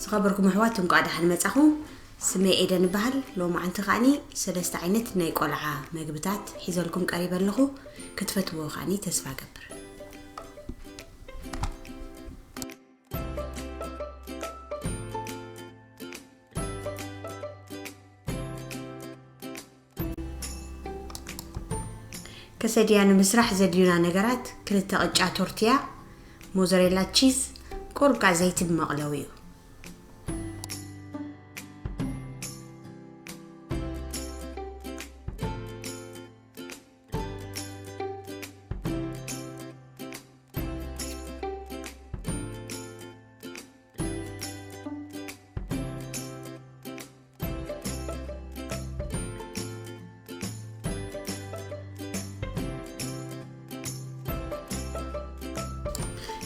ኸበርኩም ኣሕዋት፣ እንቋዕ ደሓን መጻኹም። ስመይ ኤደን ይበሃል። ሎማዓንቲ ከዓኒ ሰለስተ ዓይነት ናይ ቆልዓ መግብታት ሒዘልኩም ቀሪበ ኣለኹ። ክትፈትዎ ከዓኒ ተስፋ ገብር። ከሰድያ ንምስራሕ ዘድልዩና ነገራት፣ ክልተ ቅጫ ቶርትያ፣ ሞዘሬላ ቺዝ፣ ቁሩብ ከኣ ዘይትን መቕለዊ እዩ።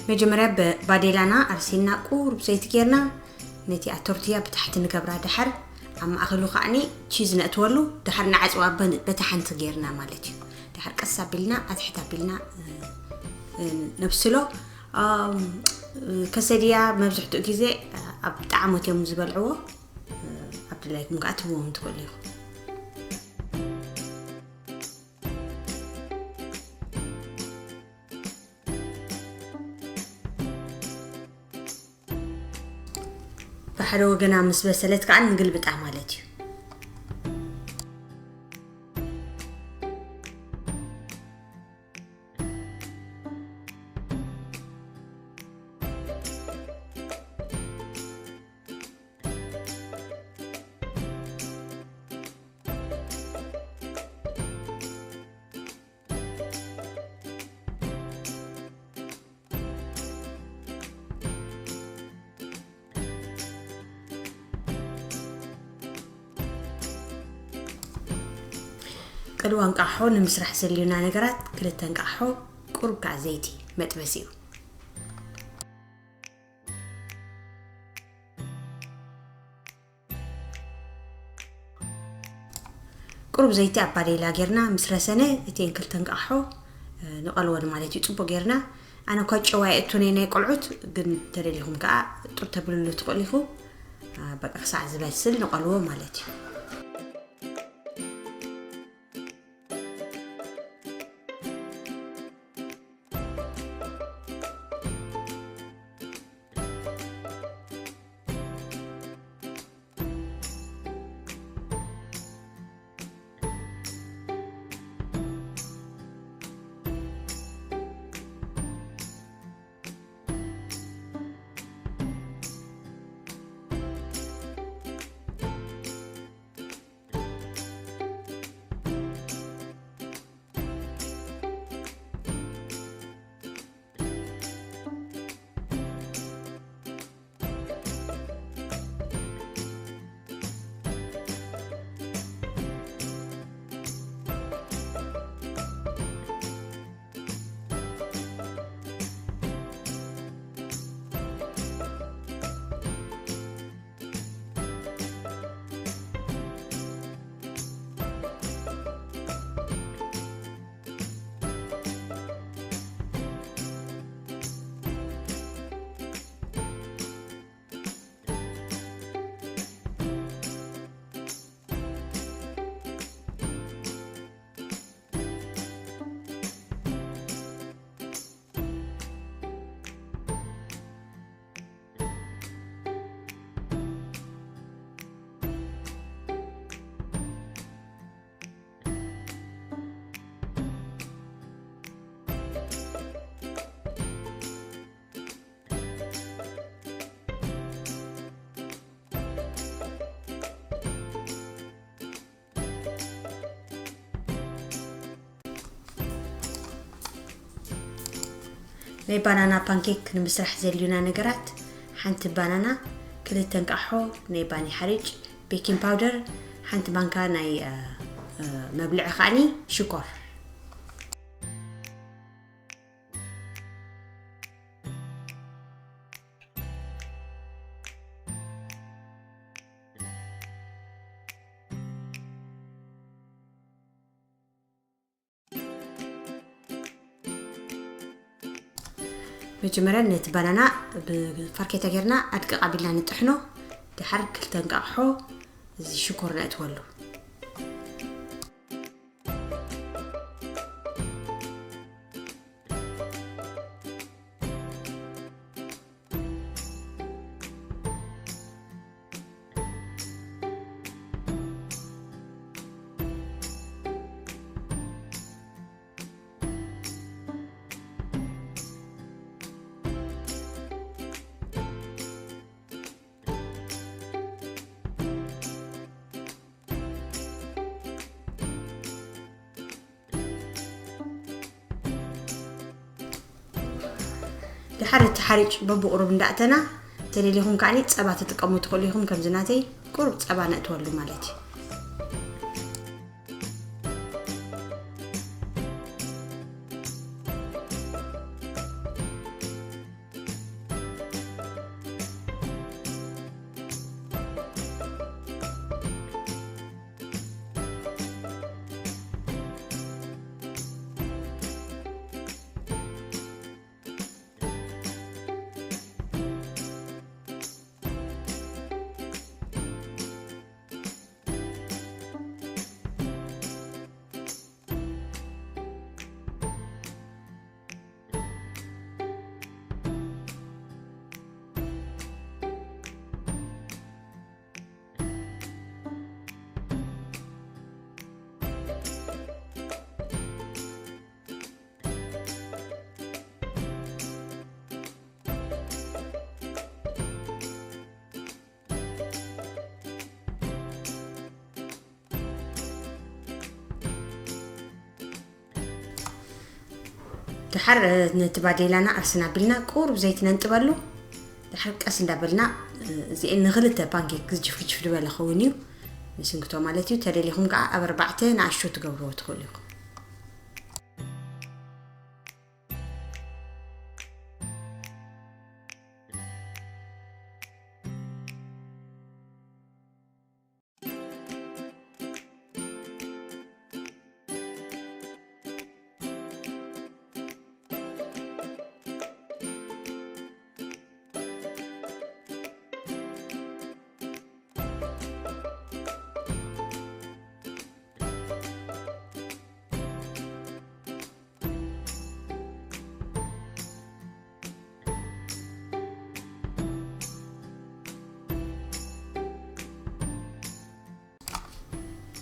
መጀመርያ ብ-፣ ባዴላና ኣርሲና ቁሩብ ዘይቲ ጌርና ነቲ ኣቶርትያ ብታሕቲ ንገብራ። ደሓር ኣብ ማእኸሉ ከዓኒ ቺዝ ነእትወሉ። ደሓር ንዓጽዋ በን-፣ በታ ሓንቲ ጌርና ማለት እዩ። ደሓር ቀስ ኣቢልና ኣትሕት ኣቢልና፣ እ፣ እ፣ ነብስሎ። ኣም፣ እ፣ ከሰድያ መብዝሕትኡ ግዜ ኣብ ጣዕሞት እዮም ዝበልዕዎ። እ፣ ኣብ ድላይኩም ከኣ ትህብዎም ትኽእሉ ኢኹም። ብሓደ ወገና ምስ በሰለት ከኣ ንግልብጣ ማለት እዩ። ቅልዋ እንቃሖ ንምስራሕ ዘልዩና ነገራት፣ ክልተ እንቃሖ፣ ቁሩብ ከኣ ዘይቲ መጥበሲኡ። ቁሩብ ዘይቲ ኣብ ባዴላ ጌርና ምስ ረሰነ፣ እተን ክልተ እንቃሖ፣ እ፣ ንቐልወን ማለት እዩ። ጽቡቕ ጌርና፣ ኣነ እኳ ጨው ኣየእቱን እየ ናይ ቆልዑት፣ ግን ተደሊኹም ከኣ ጡብ ተብልሉ ትኽእሉ ኢኹ። እ፣ በቃ ክሳዕ ዝበስል ንቐልዎ ማለት እዩ። ናይ ባናና ፓንኬክ ንምስራሕ ዘድልዩና ነገራት፣ ሓንቲ ባናና፣ ክልተ እንቃሖ ናይ ባኒ ሓርጭ፣ ቤኪንግ ፓውደር፣ ሓንቲ ማንካ ናይ፣ እ፣ እ፣ መብልዒ ከዓኒ ሽኮር። መጀመርያ ነቲ ባናና ብፋርኬታ ጌርና ኣድቅቕ ኣቢልና ንጥሕኖ። ድሓር ክልተ እንቃቕሖ እዚ ሽኮር ነእትወሉ። ድሓር እቲ ሓሪጭ በብቑሩብ እንዳእተና፣ ተደሊኹም ከዓኒ ጸባ ትጥቀሙ ትኽእሉ ኢኹም። ከምዚ ናተይ ቁሩብ ጸባ ነእትወሉ ማለት እዩ። ድሓር ነቲ ባዴላና ኣርስና ኣቢልና ቁሩብ ዘይቲ ነንጥበሉ። ድሓር ቀስ እንዳበልና እዚኤን ንኽልተ ፓንኬክ ግጅፍ ግጅፍ ዝበለ ክኸውን እዩ። ንስንክቶ ማለት እዩ። ተደሊኹም ከዓ ኣብ ኣርባዕተ ንኣሽቱ ትገብርዎ ትኽእሉ ኢኹም።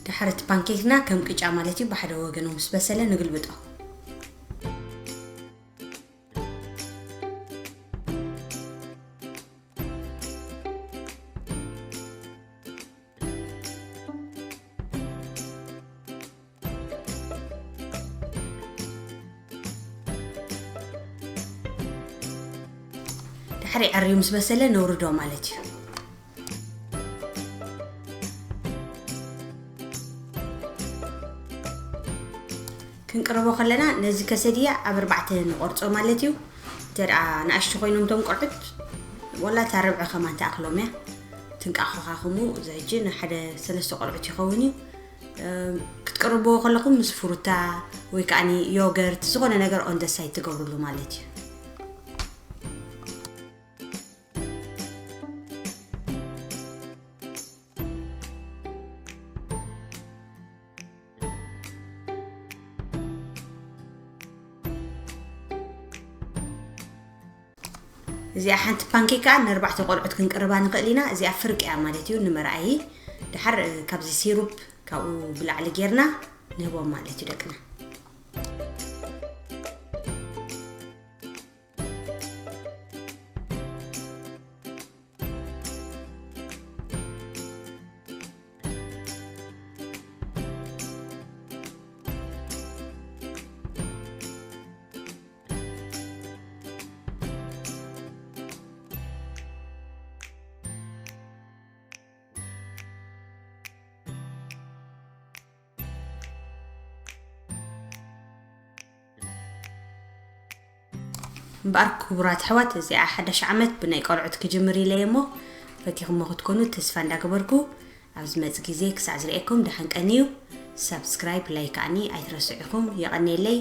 ድሓር እቲ ፓንኬክና ከም ቅጫ ማለት እዩ፣ ብሓደ ወገኑ ምስ በሰለ ንግልብጦ። ድሕሪ ዕርዩ ምስ በሰለ ነውርዶ ማለት እዩ። ክንቅርቦ ከለና ነዚ ከሰድያ ኣብ ኣርባዕተ ንቆርጾ ማለት እዩ። እንተ ደኣ ንኣሽቱ ኮይኖም እቶም ቆልዑት፣ ወላ እታ ርብዒ ከማን ትኣኽሎም እያ። ትንቃኸኻ ከምኡ፣ እዚ ሕጂ ንሓደ ሰለስተ ቆልዑት ይኸውን እዩ። እም፣ ክትቅርብዎ ከለኹም ምስ ፍሩታ ወይ ከዓኒ ዮገርት፣ ዝኾነ ነገር on the side ትገብርሉ ማለት እዩ። እዚኣ ሓንቲ ፓንኬክ ከኣ ንኣርባዕተ ቆልዑት ክንቅርባ ንኽእል ኢና። እዚኣ ፍርቂ እያ ማለት እዩ፣ ንመርኣዪ። ድሓር፣ እ፣ ካብዚ ሲሩፕ ካብኡ ብላዕሊ ጌርና ንህቦም ማለት እዩ ደቅና። እምበኣር ክቡራት ኣሕዋት፣ እዚኣ ሓድሽ ዓመት ብናይ ቆልዑት ክጅምር ኢለ እየ እሞ፣ ፈቲኹሞ ክትኮኑ ተስፋ እንዳገበርኩ፣ ኣብ ዝመጽእ ግዜ ክሳዕ ዝርእየኩም ደሓን ቀንዩ። ሳብስክራይብ፣ ላይክ ከዓኒ ኣይትረስዑ ኢኹም። የቐንየለይ።